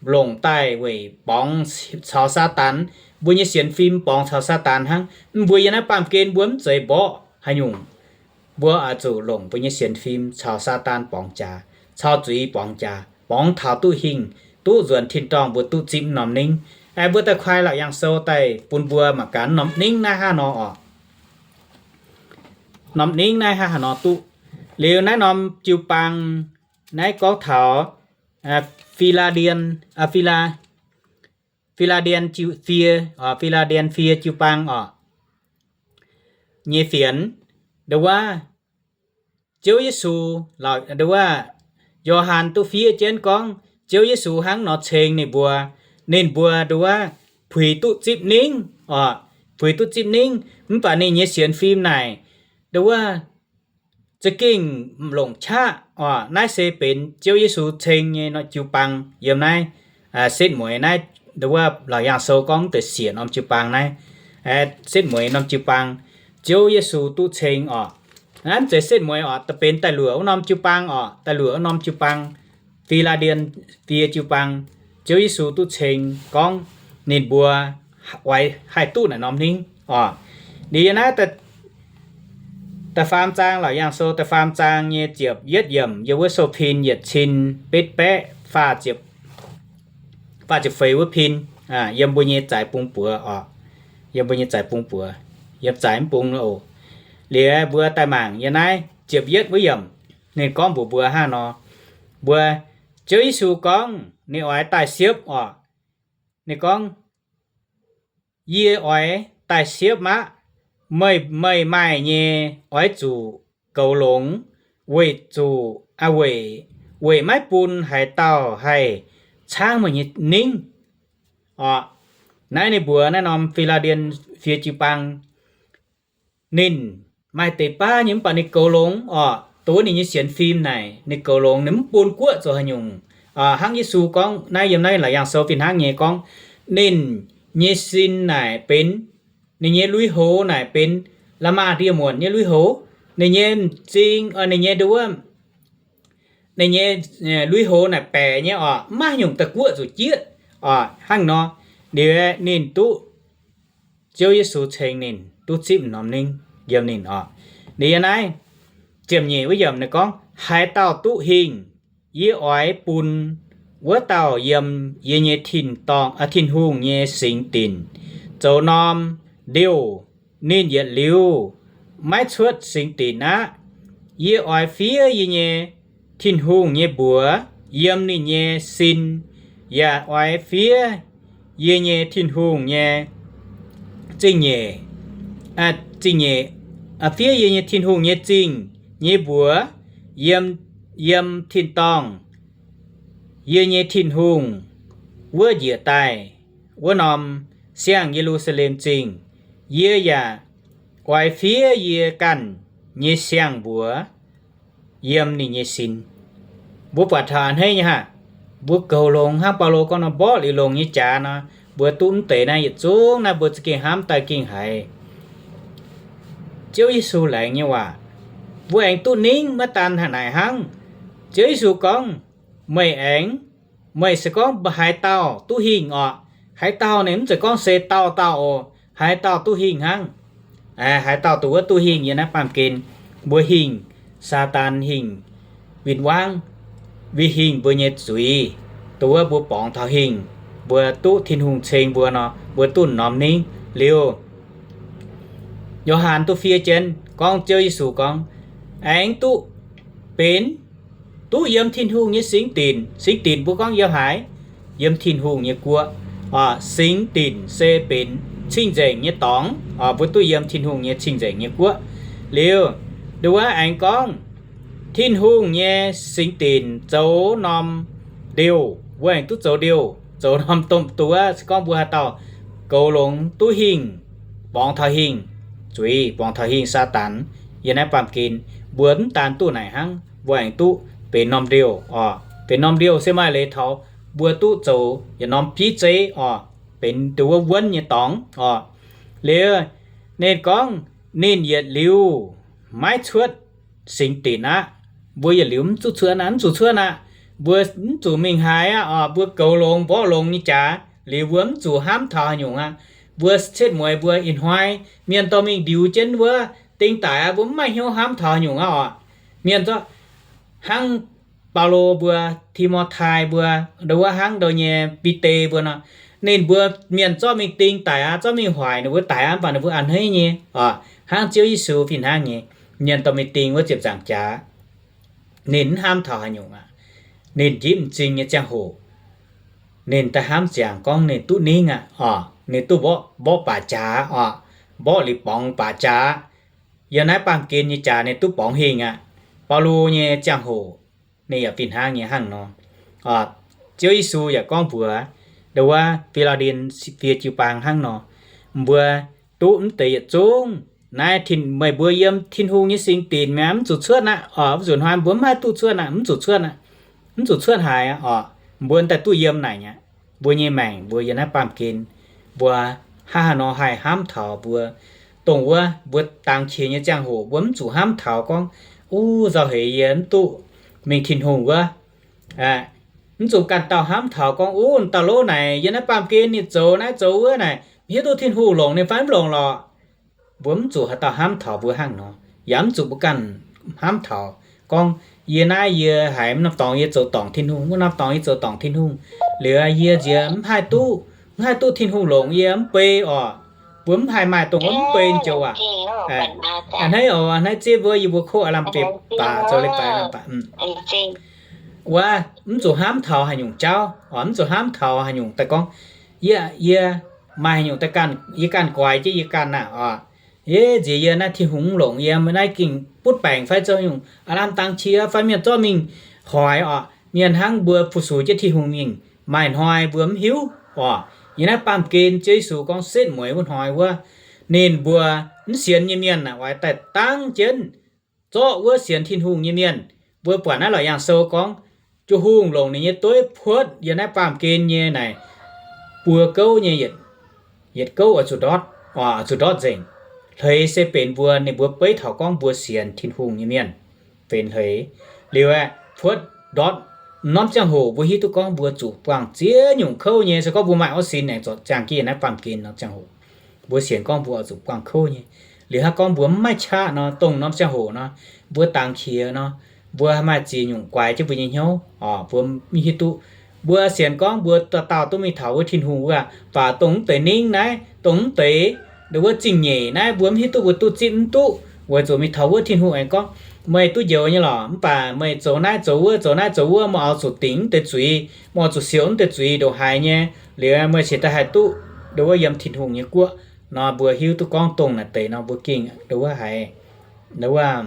longc daaih weic borngz caux Saadaan, mbuo nyei sienx fim borngz caux Saadaan hnangv. Mv, mbuo yiem naaiv baamh gen mbuo mv zeiz mborqv haaix nyungc. Mbuo oix zuqc longc mbuo nyei sienx fim caux Saadaan borngz jaax, caux zuiz borngz jaax, borngz taux duqv hingh, duqv nzuonx tin-dorngh mbuo duqv zipv norm ningv. Aengx mbuo daaih kuaai Laauc Yaangh Sou daaih bun mbuo mangc gaax norm ningv naaiv hnangv nor oc. Norm ningv naaiv hnangv haaix nor duqv. Liuz naaiv norm jiu-baang naaiv gorngv taux Fi^laa^ndien, Fi^laa, Fi^laa^ndien jiu, Fie, Fi^laa^ndien Fie jiu-baang oc, nyei fienx. Nduov wuov, Ziouv Yesu, nduov wuov, Yo^han duqv fiev jienv gorngv Ziouv Yesu hnangv nor ceng ninh mbuo. Ninh mbuo nduov wuov, puix duqv zipv ningv oc, puix duqv zipv ningv. Mv baac ninh nyei sienx fim naaic, nduov wuov, za'gengh longc qaqv oc. Naaiv se benx Ziouv Yesu ceng nyei jiu-baang yiem naaiv setv mueiz naaiv, nduov wuov, Laauc Yaangh Sou gorngv deix siec norm jiu-baang naaiv, setv mueiz norm jiu-baang, Ziouv Yesu duqv ceng oc. Naaiv mv zeiz setv mueiz oc, da'benx daaih luoqc wuov norm jiu-baang oc, daaih luoqc wuov norm jiu-baang, Fi^laa^ndien Fie jiu-baang, Ziouv Yesu duqv ceng gorngv ninh mbuo oix haih duqv naaic norm ningv oc. Liuz yiem naaiv da'faam zaang, Laauc Yaangh Sou da'faam zaang nyei ziepc yietv yiemc, yiem wuov sou pin yietc cin betv baeqv faah ziepc feix wuov pin, yiem mbuo nyei zaaix bung buoz oc, yiem mbuo nyei zaaix bung buoz, yiem zaaix mv bung oc. Liuz mbuo daaih mangc yiem naaiv ziepc yietv wuov yiemc, ninh gorngv mbuox mbuo hnangv nor, mbuo, Ziouv Yesu gorngv ninh oix daaih siepv oc. Ninh gorngv, Yie oix daaih siepv aqv. Meih, meih maaih nyei oix zuqc goux longx, weic zuqc, weic, weic maiv bun haaix dauh haih caangv meih nyei ningv oc. Naaiv ninh mbuox naaiv norm Fi^laa^ndien Fie jiu-baang, ninh maaih deix baav nyei mv baac ninh goux longx oc. Dongh wuov ninh nyei sienx fim naaic ninh goux longx, ninh mv bun guoqv zoux haaix nyungc. Hnangv Yesu gorngv naaiv yiem naaiv Laauc Yaangh Sou fih hnangv nyei gorngv, ninh nyei sin naaic benx, ninh nyei lui-houx naaic benx la'maah ndie-muonc nyei lui-houx. Ninh nyei m'zing, ninh nyei nduov, ninh nyei lui-houx naaic baeqc nyei oc, mv maaih haaix nyungc daaih guoqv zuqc jieqv oc. Hnangv nor, liuz ninh duqv, Ziouv Yesu ceng ninh duqv zipv norm ningv yiem ninh oc. Liuz yiem naaiv ziepc nyeic wuov yiemc ninh gorngv, Haaix dauh duqv hingh, yie oix bun wuov dauh yiem yie nyei Tin-dorngh, Tin-Hungh nyei singx dinc zoux norm liouh. Ninh yietc liuz maiv cuotv singx dinc aqv. Yie oix fiev yie nyei Tin-Hungh nyei mbuox yiem ninh nyei sin, yaac oix fiev yie nyei Tin-Hungh nyei zingh nyeic, zingh nyeic, fiev yie nyei Tin-Hungh nyei zingh nyei mbuox yiem, yiem tin-dorngh yie nyei Tin-Hungh wuov njiec daaih wuov norm siang, Ye^lu^saa^lem Zingh. Yie yaac oix fiev yie ganh nyei siang-mbuox yiem ninh nyei sin. Mbuo buatc taux a'hneiv nyei haah, mbuo goux longx hnangv Baulo gorngv nor, mborqv liuz longx nyei jaax nor, mbuo duqv mv deix naaiv yietc zungv naaiv mbuo za'gengh hnamv daaih gengh haiz Ziouv Yesu laengz nyei waac. Mbuo aengx duqv ningv maiv daan naaic hnangv. Ziouv Yesu gorngv, meih aengx, meih se gorngv haaix dauh duqv hingh orqc? Haaix dauh naaic mv zeiz gorngv se dauh dauh oc, haaix dauh duqv hingh hnangv. Haaix dauh duqv wuov duqv hingh yiem naaiv baamh gen, mbuo hingh Saadaan, hingh win-wangv, mbuo hingh mbuo nyei zuiz, duqv wuov mbuo borngz taux hingh, mbuo duqv Tin-Hungh ceng mbuo nor, mbuo duqv norm ningv liuz. Yo^han duqv fiev jienv gorngv Ziouv Yesu gorngv, aengx duqv benx, duqv yiem Tin-Hungh nyei singx dinc. Singx dinc mbuo gorngv yiem haaix? Yiem Tin-Hungh nyei guoqv. Singx dinc se benx cing-nzengc nyei dorngx. Mbuo duqv yiem Tin-Hungh nyei cing-nzengc nyei guoqv liuz, nduov aengx gorngv Tin-Hungh nyei singx dinc zoux norm ndiouh, mbuo aengx duqv zoux ndiouh, zoux norm domh duqv wuov se gorngv mbuo haaix dauh goux longx duqv hingh, borngz taux hingh zuiz, borngz taux hingh Saadaan, yiem naaiv baamh gen, mbuo mv daan duqv naaic hnangv, mbuo aengx duqv benx norm ndiouh oc. Benx norm ndiouh se maaih leiz taux mbuo duqv zoux yietc norm bieiv zeiv oc, benx nduov wuov wuonv nyei dorngx oc. Liuz, ninh gorngv ninh yietc liuz maiv cuotv singx dinc aqv. Mbuo yietc liuz mv zuqc cuotv aqv, mv zuqc cuotv aqv. Mbuo mv zuqc mingh haaix aqv oc. Mbuo goux longx mborqv longx nyei jaax liuz mbuo mv zuqc hnamv taux haaix nyungc aqv. Mbuo cietv mueiz mbuo ih-hnoi mienh dorh mingh ndiux jienv wuov ding daic aqv, mbuo mv maaih hnyouv hnamv taux haaix nyungc aqv oc. Mienh zorqv hnangv Baulo mbuo, Ti^mo^tai mbuo, nduov wuov hnangv nduov nyei Bide mbuo nor, ninh mbuo mienh zorqv mingh ding daic aqv, zorqv mingh hoic ninh mbuo daic aqv, mv baac ninh mbuo a'hneiv nyei oc. Hnangv Ziouv Yesu fih hnangv nyei, mienh dorh mingh ding wuov ziepc nzaangc jaax, ninh mv hnamv taux haaix nyungc aqv. Ninh njipv m'zing nyei ziangh hoc, ninh daaih hnamv ziangx gorngv ninh duqv ningv aqv oc. Ninh duqv mborqv, mborqv baac jaax oc, mborqv liuz borngz baac jaax. Yiem naaiv baamh gen nyei jaax ninh duqv borngz hingh aqv. Baulo nyei ziangh hoc ninh yaac fih hnangv nyei hnangv nor. Ziouv Yesu yaac gorngv mbuox nduov wuov Fi^laa^ndien fiev jiu-baang hnangv nor, mbuo duqv mv deix yietc zungv naaiv, meih mbuo yiem Tin-Hungh nyei singx dinc mi'aqv, mv zuqc cuotv aqv oc. Mv zuqc hnoi mbuo mv haih duqv cuotv aqv, mv zuqc cuotv aqv, mv zuqc cuotv haaix aqv oc. Mbuo daaih duqv yiem naaic aqv. Mbuo nyei maengc mbuo yiem naaiv baamh gen, mbuo hnangv haaix nor haih hnamv taux mbuo dongh wuov mbuo dangx qiex nyei ziangh hoc mbuo mv zuqc hnamv taux gorngv, uv, nzauh heix yie mv duqv mingh Tin-Hungh wuov. Mv zuqc ganh dauh hnamv taux gorngv, uv, dauh lov naaic yiem naaiv baamh gen ninh zoux naaiv zoux wuov naaic, hiuv duqv Tin-Hungh longc ninh fai mv longc lorqc. Mbuo mv zuqc haaix dauh hnamv taux mbuo hnangv nor, yaac mv zuqc mbuo ganh hnamv taux gorngv, yie naaiv yie haiz norm dorngx yie zoux dorngc Tin-Hungh, wuov norm dorngx yie zoux dorngc Tin-Hungh, liuz yie nziex mv haih duqv, mv haih duqv Tin-Hungh longc yie mv bei oc. Mbuo mv haih maaih dongh wuov mv bei joux aac. A'hneiv oc, a'hneiv ziev mbuo yie mbuo kov aav lamh biei baac zoux leiz-baaix lamh baac. Wuov mv zuqc hnamv taux haaix nyungc jauv oc, mv zuqc hnamv taux haaix nyungc daaih gorngv, yie, yie maaih haaix nyungc daaih ganh, yie ganh guaix jienv yie ganh aqv oc. Yie nziex yie naaiv Tin-Hungh mv longc yie, naaiv gengh butv baengc fai zoux nyungc, aav lamh dangx qiex fai mienh zorqv mingh hoic oc. Mienh hnangv mbuo fu-sux jienv Tin-Hungh mingh, maaih hnoi mbuo mv hiuv oc. Yiem naaiv baamh gen Ziouv Yesu gorngv setv mueiz wuov hnoi wuov, ninh mbuo mv sienx nyei mienh aqv, oix daaih dangv jienv zorqv wuov sienx Tin-Hungh nyei mienh. Mbuo buatc naaiv Laauc Yaangh Sou gorngv, Ziouv Hungh longc ninh nyei dueiv puotv yiem naaiv baamh gen nyei naaic, buo gouv nyei yietc, yietc gouv oix zuqc ndortv, oix zuqc ndortv nzengc. Hleix se benx mbuo, ninh mbuo beiv taux gorngv mbuo sienx Tin-Hungh nyei mienh benx hleix. Liuz aeqv, puotv ndortv norm ziangh hoc mbuo hiuv duqv gorngv mbuo zuqc buangh ziex nyungc kouv nyei. Se gorngv mbuo maaih orv sin aengx zorc ziangh jienv naaiv baamh gen nor ziangh hoc, mbuo sienx gorngv mbuo oix zuqc buangh kouv nyei. Liuz hnangv gorngv mbuo mv maaih qaqv nor, dongh norm ziangh hoc nor, mbuo dangx qiex nor, mbuo maaih ziex nyungc guaix jienv mbuo nyei hnyouv oc. Mbuo mv hiuv duqv, mbuo sienx gorngv mbuo dauh dauh duqv mingh taux wuov Tin-Hungh wuov, baac dongh mv deix ningv naaiv, dongh mv deix nduov wuov zingh nyeic naaiv, mbuo mv hiuv duqv, mbuo duqv zipv mv duqv, weic zuqc mingh taux wuov Tin-Hungh aengx gorngv, meih duqv njoux nyei lorqc, mv baac meih zoux naaiv zoux wuov, zoux naaiv zoux wuov, meih oix zuqc dingc mv deix zuiz, meih oix zuqc siouc mv deix zuiz ndongc haaix nyei, liuz meih cingx daaih haih duqv nduov wuov yiem Tin-Hungh nyei guoqv nor, mbuo hiuv duqv gorngv dongh naaic deix nor mbuo gengh nduov wuov haiz, nduov wuov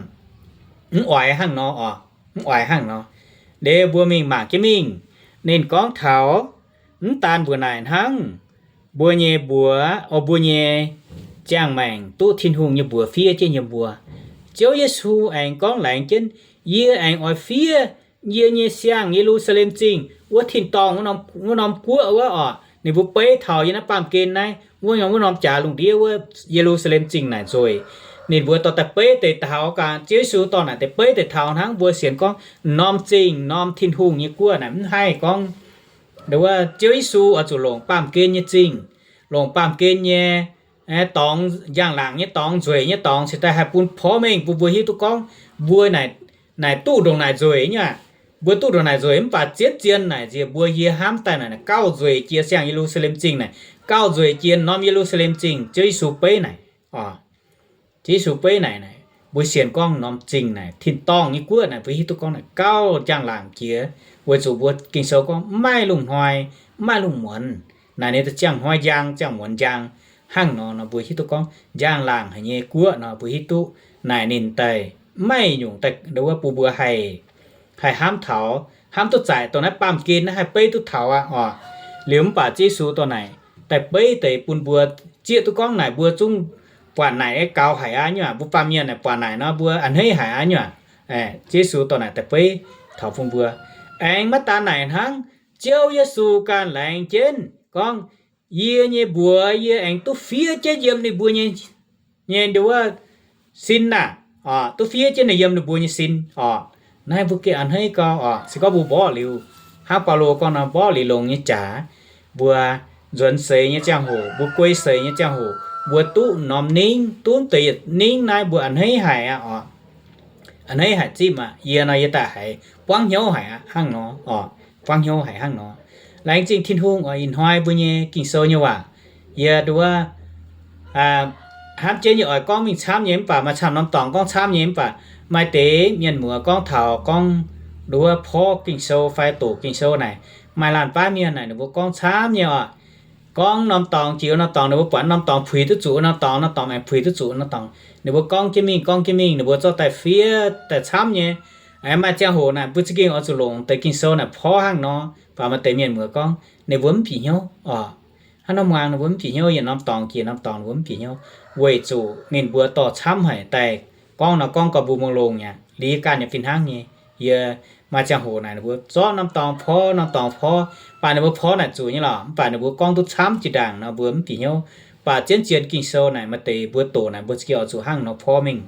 mv oix hnangv nor oc, mv oix hnangv nor. Liuz mbuo mingh mangc jienv mingh, ninh gorngv taux mv daan mbuo naaic hnangv, mbuo nyei mbuox, o, mbuo nyei ziangh maengc duqv Tin-Hungh nyei mbuox fiev jienv yiem mbuo. Ziouv Yesu aengx gorngv laengz jienv, Yie aengx oix fiev yie nyei siang, Ye^lu^saa^lem Zingh wuov tin-dorngh wuov norm guoqv wuov oc. Ninh mbuo beiv taux yie naaiv baamh gen naaiv wuov norm jaax lungh ndiev wuov, Ye^lu^saa^lem Zingh naaic nzueic. Ninh mbuo dorh daaih beiv deix taux gaax, Ziouv Yesu dorh naaic deix beiv deix taux hnangv. Mbuo sienx gorngv norm zingh, norm Tin-Hungh nyei guoqv naaic mv haih gorngv wuov Ziouv Yesu oix zuqc longc baamh gen nyei zingh, longc baamh gen nyei dorngx, njang-laangc nyei dorngx, nzueic nyei dorngx cingx daaih haih bun porv mengh bun mbuo hiuv duqv gorngv mbuo naaic duqv ndongc naaic nzueic nyei aqv. Mbuo duqv ndongc naaic nzueic mv baac zienv zien naaic nziex mbuo yie hnamv daaih naaic gauh nzueic jiex siang, Ye^lu^saa^lem Zingh naaic gauh nzueic jiex norm Ye^lu^saa^lem Zingh Ziouv Yesu beiv naaic oc. Ziouv Yesu beiv naaic, mbuo sienx gorngv norm zingh naaic, tin-dorngh nyei guoqv naaic, mbuo hiuv duqv gorngv naaic gauh njang-laangc jiex, weic zuqc mbuo Ging-Sou gorngv mv maaih lungh hnoi, mv maaih lungh muonz. Naaic ninh ziangh hnoi njang, ziangh muonz njang. Hnangv nor nor mbuo hiuv duqv gorngv njang-laangc haic nyei guoqv nor mbuo hiuv duqv naaic ninh daaih mv maaih nyungc daaih wuov bun mbuo haih, haih hnamv taux, hnamv duqv zaqc dongh naaiv baamh gen naaiv haih beiv duqv taux aqv oc. Liuz mv baac Ziouv Yesu dorh naaic daaih beiv deix bun mbuo zieqv duqv gorngv naaic mbuo zungv buatc naaic gaux haic aqv nyei aqv. Mbuo baamh mienh naaic buatc naaic nor mbuo a'hneiv haic aqv nyei aqv. Ziouv Yesu dorh naaic daaih beiv taux bun mbuo. Aengx maiv daan naaic hnangv, Ziouv Yesu ganh laengz jienv gorngv, Yie nyei mbuox yie aengx duqv fiev jienv yiem ninh mbuo nyei, nyei nduov sin naaic oc, duqv fiev jienv ninh yiem ninh mbuo nyei sin oc. Naaiv mbuo gengh a'hneiv gau oc. Se gorngv mbuo mborqv liuz, hnangv Baulo gorngv nor, mborqv liuz longx nyei jaax, mbuo nzuonx seix nyei ziangh hoc, mbuo guei seix nyei ziangh hoc, mbuo duqv norm ningv, duqv deix yietc ningv naaiv mbuo a'hneiv haic aqv oc. A'hneiv haic zipv aqv. Yie nor yie daaih haiz buangv hnyouv haic aqv hnangv nor oc. Buangv hnyouv haic hnangv nor. Laengz zingh Tin-Hungh oc, ih hnoi mbuo nyei Ging-Sou nyei waac, yie nduov hnamv jienv yie oix gorngv mingh camv nyei mv baac maaih camv norm dorngx gorngv camv nyei mv baac maaih deix mienh muoz gorngv taux gorngv nduov porv Ging-Sou fai doqc Ging-Sou naaic, maaih laanh baav mienh naaic ninh mbuo gorngv camv nyei oc. Gorngv norm dorngx jiex wuov norm dorngx, ninh mbuo buatc norm dorngx puix duqv zuqc wuov norm dorngx, norm dorngx aengx puix duqv zuqc wuov norm dorngx. Ninh mbuo gorngv jienv mingh, gorngv jienv mingh, ninh mbuo zorqv daaih fiev daaih camv nyei. Maaih ziangh hoc naaic mbuo za'gengh oix zuqc longc deix Ging-Sou naaic porv hnangv nor, mv baac maaih deix mienh muoz gorngv ninh mbuo mv bieqc hnyouv oc. Hnangv nor muangx ninh mbuo mv bieqc hnyouv, yietc norm dorngx jiex norm dorngx ninh mbuo mv bieqc hnyouv, weic zuqc ninh mbuo dorh camv haic daaih gorngv nor gorngv gau mbuo mungh longx mi'aqv. Liuz yie ganh yaac fih hnangv nyei. Yie maaih ziangh hoc naaic ninh mbuo zorqv norm dorngx porv, norm dorngx porv, mv baac ninh mbuo porv naaic zuqc nyei lorqc, mv baac ninh mbuo gorngv duqv camv jiex ndaangc nor mbuo mv bieqc hnyouv. Mv baac zien-zien Ging-Sou naaic maaih deix mbuo doqc naaic mbuo za'gengh oix zuqc hnangv nor porv mingh.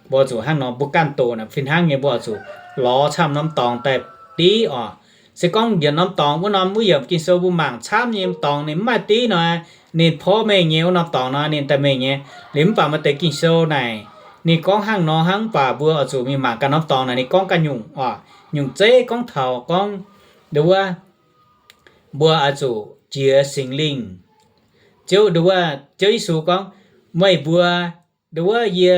Mbuo oix zuqc hnangv nor, mbuo ganh doqc naaic fih hnangv nyei, mbuo oix zuqc lorz camv norm dorngx daaih div oc. Se gorngv yietc norm dorngx wuov norm wuov yiemc Ging-Sou mbuo mangc camv nyei dorngx ninh mv maaih div nor, ninh porv mengh nyei wuov norm dorngx nor ninh daaih mengh nyei. Liuz mv baac maaih deix Ging-Sou naaic ninh gorngv hnangv nor hnangv, mv baac mbuo oix zuqc mingh mangc ganh norm dorngx naaic ninh gorngv ganh nyungc oc. Nyungc zeiv gorngv taux gorngv nduov mbuo oix zuqc jiex Singx Lingh. Ziouv nduov, Ziouv Yesu gorngv, meih mbuo nduov yie,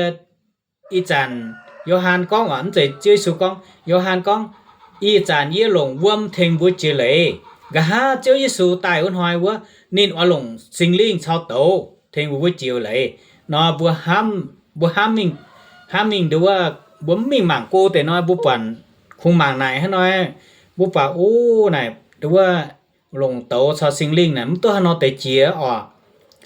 ih zanc Yo^han gorngv oc, mv zeiz Ziouv Yesu gorngv, Yo^han gorngv, ih zanc yie longc wuom tengx mbuo jiex leiz. Nqa'haav Ziouv Yesu daaih wuov hnoi wuov, ninh oix longc Singx Lingh caux douz tengx mbuo mbuo jiex leiz. Nor mbuo hnamv, mbuo hnamv mingh, hnamv mingh nduov, mbuo mv mingh mangc go deix nor mbuo buatc kungx mangc naaic hnangv nor, mbuo buatc o naaic nduov longc douz caux Singx Lingh naaic mv duqv hnangv nor deix jiex oc.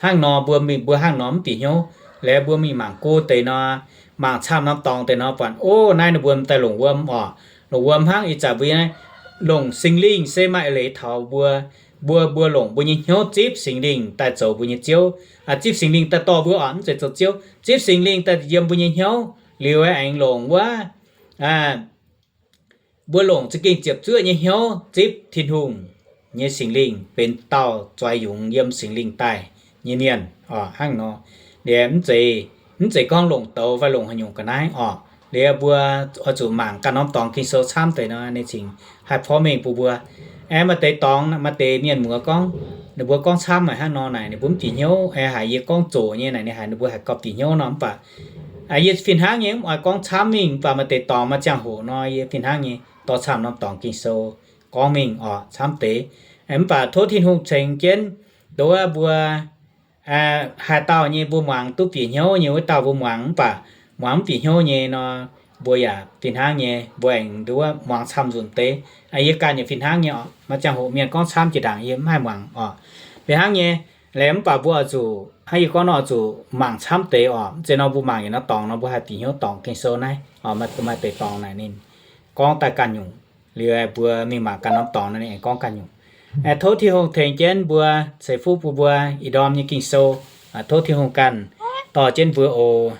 Hnangv nor mbuo mingh mbuo hnangv nor mv bieqc hnyouv. Laaix mbuo mingh mangc go deix nor, mangc camv norm dorngx deix nor buatc o naaiv ninh mbuo m'daaih longc wuom oc. Longc wuom hnangv ih zanc mbuo naaiv longc Singx Lingh se maaih eix leiz taux mbuo, mbuo, mbuo longc mbuo nyei hnyouv zipv Singx Lingh daaih zoux mbuo nyei Ziouv. Zipv Singx Lingh daaih dorh mbuo oc, mv zeiz zoux Ziouv. Zipv Singx Lingh daaih yiem mbuo nyei hnyouv liuz aengx longc wuov mbuo longc za'gengh ziepc zuoqv nyei hnyouv zipv Tin-Hungh nyei Singx Lingh benx dauh zoix yungz yiem Singx Lingh daaih nyei mienh oc. Hnangv nor, liuz mv zeiz, mv zeiz gorngv longc douz fai longc haaix nyungc ga'naaiv oc. Liuz mbuo oix zuqc mangc ganh norm dorngx Ging-Sou camv deix nor ninh cingx haih porv mengh bun mbuo. Aengx maaih deix dorngx, maaih deix mienh muoz gorngv, ninh mbuo gorngv camv haic hnangv nor naaic ninh mbuo mv bieqc hnyouv, aengx haiz yie gorngv zoqc nyei naaic ninh haiz ninh mbuo haiz gauh bieqc hnyouv nor mv baac yie fih hnangv nyei mv oix gorngv camv mingh, mv baac maaih deix dorngx maaih ziangh hoc nor yie fih hnangv nyei dorh camv norm dorngx Ging-Sou gorngv mingh oc camv deix. Mv baac tov Tin-Hungh ceng jienv nduov mbuo haaix dauh nyei mbuo muangx duqv bieqc hnyouv nyei wuov dauh mbuo muangx, mv baac muangx mv bieqc hnyouv nyei nor, mbuo yaac fih hnangv nyei mbuo aengx nduov muangx camv nzunc deix. Yie ganh yaac fih hnangv nyei oc. Maaih ziangh hoc mienh gorngv camv jiex ndaangc yie mv haih muangx oc. Fih hnangv nyei, liuz mv baac mbuo oix zuqc hnangv yie gorngv nor oix zuqc mangc camv deix oc. Mv zeiz nor mbuo mangc yietc norm dorngx nor mbuo haih bieqc hnyouv dorngc Ging-Sou naaiv oc. Maaih deix dorngx naaic ninh gorngv daaih ganh nyungc. Liuz mbuo mingh mangc ganh norm dorngx nor ninh aengx gorngv ganh nyungc. Tov Tin-Hungh tengx jienv mbuo, ceix fuqv bun mbuo ih ndorm nyei Ging-Sou. Tov Tin-Hungh ganh dorh jienv mbuo oc.